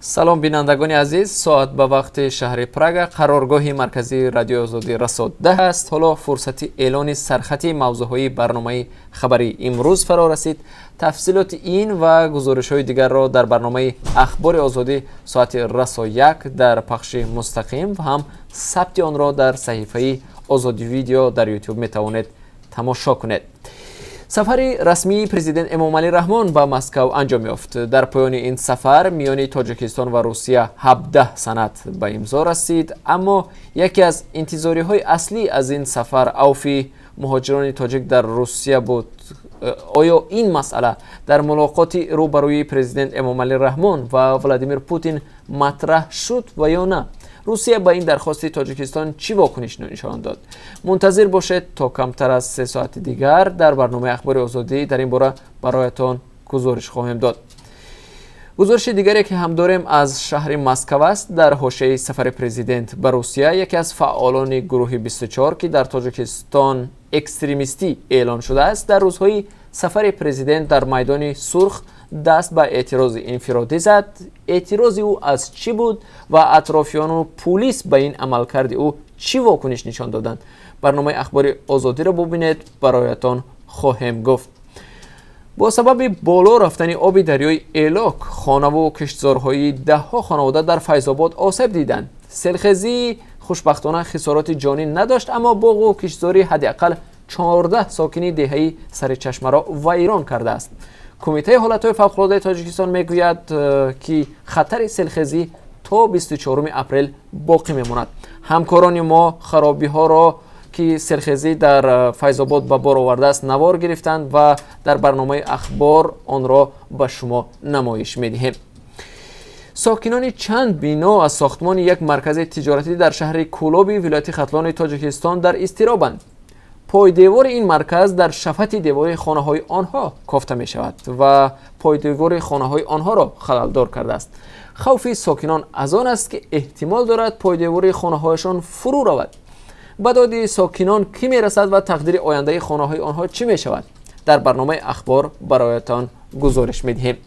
Салом, бинандагони азиз. Соат ба вақти шаҳри Прага, қароргоҳи марказии Радиои Озодӣ, расо 10 аст. Ҳоло фурсати эълони сархати мавзӯъҳои барномаи хабарии имрӯз фаро расид. Тафсилоти ин ва гузоришҳои дигарро дар барномаи Ахбори Озодӣ соати расо 1 дар пахши мустақим ва ҳам сабти онро дар саҳифаи Озодӣ Видео дар Ютуб метавонед тамошо кунед. Сафари расмии президент Эмомалӣ Раҳмон ба Москав анҷом ёфт. Дар поёни ин сафар миёни Тоҷикистон ва Русия 17 санад ба имзо расид, аммо яке аз интизориҳои аслӣ аз ин сафар авфи муҳоҷирони тоҷик дар Русия буд. Оё ин масъала дар мулоқоти рӯбарӯи президент Эмомалӣ Раҳмон ва Владимир Путин матраҳ шуд ва ё на? Русия ба ин дархости Тоҷикистон чӣ вокуниш нишон дод? Мунтазир бошед, то камтар аз 3 соати дигар дар барномаи Ахбори Озодӣ дар ин бора бароятон гузориш хоҳем дод. Гузориши дигаре, ки ҳам дорем, аз шаҳри Москав аст. Дар ҳошияи сафари президент ба Русия яке аз фаъолони гурӯҳи 24, ки дар Тоҷикистон экстремистӣ эълон шудааст, дар рӯзҳои сафари президент дар Майдони Сурх даст ба эътирози инфиродӣ зад. Эътирози ӯ аз чӣ буд ва атрофиёну пулис ба ин амалкарди ӯ чӣ вокуниш нишон доданд? Барномаи Ахбори Озодиро бубинед, бароятон хоҳем гуфт. Бо сабаби боло рафтани оби дарёи Элок хонаву киштзорҳои даҳҳо хонавода дар Файзобод осеб диданд. Селхезӣ хушбахтона хисороти ҷонӣ надошт, аммо боғу киштзори ҳадди ақал 14 сокини деҳаи Саричашмаро вайрон кардааст. Кумитаи ҳолатҳои фавқулодаи Тоҷикистон мегӯяд, ки хатари селхезӣ то 24 апрел боқӣ мемонад. Ҳамкорони мо харобиҳоро, ки селхезӣ дар Файзобод ба бор овардааст, навор гирифтанд ва дар барномаи ахбор онро ба шумо намоиш медиҳем. Сокинони чанд бино аз сохтмони як маркази тиҷоратӣ дар шаҳри Кӯлоби вилояти Хатлони Тоҷикистон дар изтиробанд. Пойдевори ин марказ дар шафати девори хонаҳои онҳо кофта мешавад ва пойдевори хонаҳои онҳоро халалдор кардааст. Хавфи сокинон аз он аст, ки эҳтимол дорад пойдевори хонаҳояшон фурӯ равад. Ба доди сокинон кӣ мерасад ва тақдири ояндаи хонаҳои онҳо чӣ мешавад? Дар барномаи ахбор бароятон гузориш медиҳем.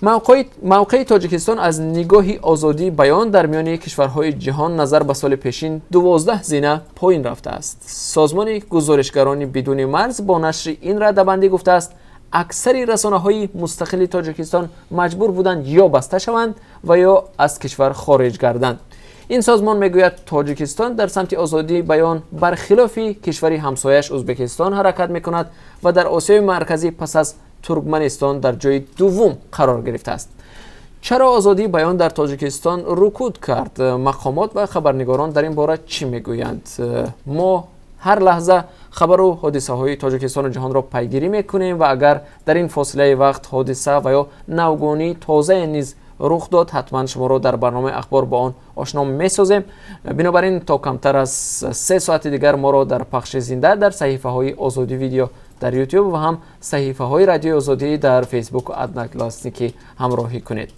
Мавқеи Тоҷикистон аз нигоҳи озодии баён дар миёни кишварҳои ҷаҳон назар ба соли пешин 12 зина поин рафтааст. Созмони Гузоришгарони бидуни марз бо нашри ин радабандӣ гуфтааст, аксари расонаҳои мустақили Тоҷикистон маҷбур буданд ё баста шаванд ва ё аз кишвар хориҷ гарданд. Ин созмон мегӯяд, Тоҷикистон дар самти озодии баён бархилофи кишвари ҳамсояш Ӯзбекистон ҳаракат мекунад ва дар Осиёи Марказӣ пас аз Туркманистон дар ҷои дуввум қарор гирифтааст. Чаро озодии баён дар Тоҷикистон рукуд кард? Мақомот ва хабарнигорон дар ин бора чӣ мегӯянд? Мо ҳар лаҳза хабару ҳодисаҳои Тоҷикистону ҷаҳонро пайгирӣ мекунем ва агар дар ин фосилаи вақт ҳодиса ва ё навгонии тозае низ рух дод, ҳатман шуморо дар барномаи ахбор бо он ошно месозем. Бинобар ин то камтар аз 3 соати дигар моро дар пахши зинда дар саҳифаҳои Озодӣ Видео дар Ютуб ва ҳам саҳифаҳои Радиои Озодӣ дар Фейсбуку Одноклассники ҳамроҳӣ кунед.